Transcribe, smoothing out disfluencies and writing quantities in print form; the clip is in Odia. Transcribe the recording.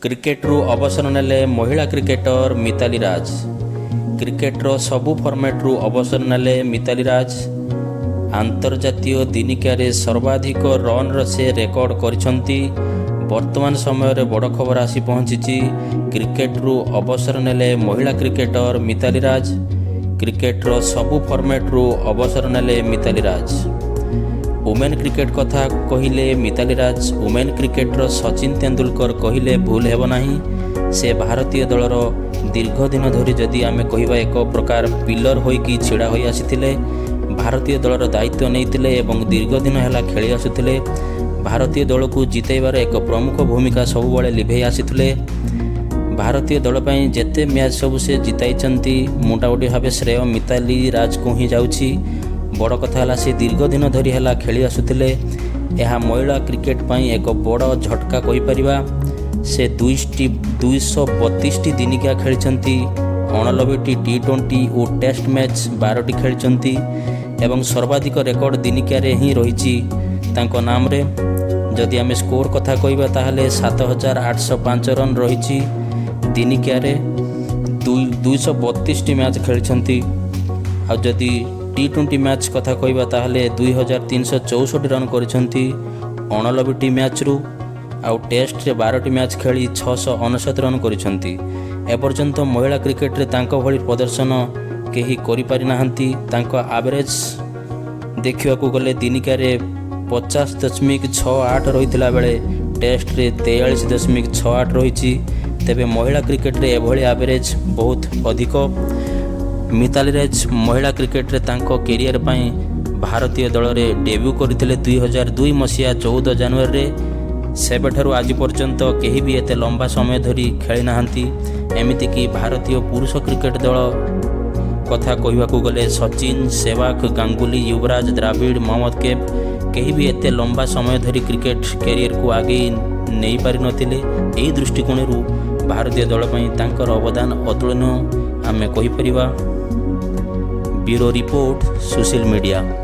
କ୍ରିକେଟରୁ ଅବସର ନେଲେ ମହିଳା କ୍ରିକେଟର ମିତାଲି ରାଜ। କ୍ରିକେଟର ସବୁ ଫର୍ମାଟରୁ ଅବସର ନେଲେ ମିତାଲି ରାଜ। ଆନ୍ତର୍ଜାତୀୟ ଦିନିକିଆରେ ସର୍ବାଧିକ ରନ୍ର ସେ ରେକର୍ଡ କରିଛନ୍ତି। ବର୍ତ୍ତମାନ ସମୟରେ ବଡ଼ ଖବର ଆସି ପହଞ୍ଚିଛି, କ୍ରିକେଟରୁ ଅବସର ନେଲେ ମହିଳା କ୍ରିକେଟର ମିତାଲି ରାଜ। କ୍ରିକେଟର ସବୁ ଫର୍ମାଟରୁ ଅବସର ନେଲେ ମିତାଲି ରାଜ। ଓମେନ୍ କ୍ରିକେଟ କଥା କହିଲେ ମିତାଲି ରାଜ ଓମେନ୍ କ୍ରିକେଟର ସଚିନ ତେନ୍ଦୁଲକର କହିଲେ ଭୁଲ ହେବ ନାହିଁ। ସେ ଭାରତୀୟ ଦଳର ଦୀର୍ଘ ଦିନ ଧରି, ଯଦି ଆମେ କହିବା, ଏକ ପ୍ରକାର ପିଲର ହୋଇକି ଛିଡ଼ା ହୋଇ ଆସିଥିଲେ। ଭାରତୀୟ ଦଳର ଦାୟିତ୍ୱ ନେଇଥିଲେ ଏବଂ ଦୀର୍ଘ ଦିନ ହେଲା ଖେଳି ଆସୁଥିଲେ। ଭାରତୀୟ ଦଳକୁ ଜିତାଇବାର ଏକ ପ୍ରମୁଖ ଭୂମିକା ସବୁବେଳେ ଲିଭେଇ ଆସିଥିଲେ। ଭାରତୀୟ ଦଳ ପାଇଁ ଯେତେ ମ୍ୟାଚ୍ ସବୁ ସେ ଜିତାଇଛନ୍ତି, ମୋଟାମୋଟି ଭାବେ ଶ୍ରେୟ ମିତାଲି ରାଜକୁ ହିଁ ଯାଉଛି। ବଡ଼ କଥା ହେଲା, ସେ ଦୀର୍ଘ ଦିନ ଧରି ହେଲା ଖେଳି ଆସୁଥିଲେ। ଏହା ମହିଳା କ୍ରିକେଟ ପାଇଁ ଏକ ବଡ଼ ଝଟକା କହିପାରିବା। ସେ 232ଟି ଦିନିକିଆ ଖେଳିଛନ୍ତି, 89ଟି ଟି-20 ଓ ଟେଷ୍ଟ ମ୍ୟାଚ୍ 12ଟି ଖେଳିଛନ୍ତି ଏବଂ ସର୍ବାଧିକ ରେକର୍ଡ ଦିନିକିଆରେ ହିଁ ରହିଛି ତାଙ୍କ ନାମରେ। ଯଦି ଆମେ ସ୍କୋର କଥା କହିବା, ତାହେଲେ 7805 ରନ୍ ରହିଛି ଦିନିକିଆରେ। 232ଟି ମ୍ୟାଚ୍ ଖେଳିଛନ୍ତି। ଆଉ ଯଦି ଟି-20 ମ୍ୟାଚ୍ କଥା କହିବା, ତାହେଲେ 2364 ରନ୍ କରିଛନ୍ତି 89ଟି ମ୍ୟାଚ୍ରୁ। ଆଉ ଟେଷ୍ଟରେ 12ଟି ମ୍ୟାଚ୍ ଖେଳି 699 ରନ୍ କରିଛନ୍ତି। ଏପର୍ଯ୍ୟନ୍ତ ମହିଳା କ୍ରିକେଟରେ ତାଙ୍କ ଭଳି ପ୍ରଦର୍ଶନ କେହି କରିପାରିନାହାନ୍ତି। ତାଙ୍କ ଆଭରେଜ୍ ଦେଖିବାକୁ ଗଲେ ଦିନିକିଆରେ 50.68 ରହିଥିଲା ବେଳେ ଟେଷ୍ଟରେ 43.68 ରହିଛି। ତେବେ ମହିଳା କ୍ରିକେଟରେ ଏଭଳି ଆଭରେଜ୍ ବହୁତ ଅଧିକ। ମିତାଲି ରାଜ ମହିଳା କ୍ରିକେଟରେ ତାଙ୍କ କ୍ୟାରିୟର ପାଇଁ ଭାରତୀୟ ଦଳରେ ଡେବ୍ୟୁ କରିଥିଲେ 2002 ମସିହା 14 ଜାନୁଆରୀରେ। ସେବେଠାରୁ ଆଜି ପର୍ଯ୍ୟନ୍ତ କେହି ବି ଏତେ ଲମ୍ବା ସମୟ ଧରି ଖେଳି ନାହାନ୍ତି। ଏମିତିକି ଭାରତୀୟ ପୁରୁଷ କ୍ରିକେଟ ଦଳ କଥା କହିବାକୁ ଗଲେ ସଚିନ, ସେହ୍ୱାଗ, ଗାଙ୍ଗୁଲି, ୟୁବରାଜ, ଦ୍ରାବିଡ଼, ମହମ୍ମଦ କୈଫ କେହି ବି ଏତେ ଲମ୍ବା ସମୟ ଧରି କ୍ରିକେଟ କ୍ୟାରିୟରକୁ ଆଗେଇ ନେଇପାରିନଥିଲେ। ଏହି ଦୃଷ୍ଟିକୋଣରୁ ଭାରତୀୟ ଦଳ ପାଇଁ ତାଙ୍କର ଅବଦାନ ଅତୁଳନୀୟ ଆମେ କହିପାରିବା। Bureau report, Sushil media.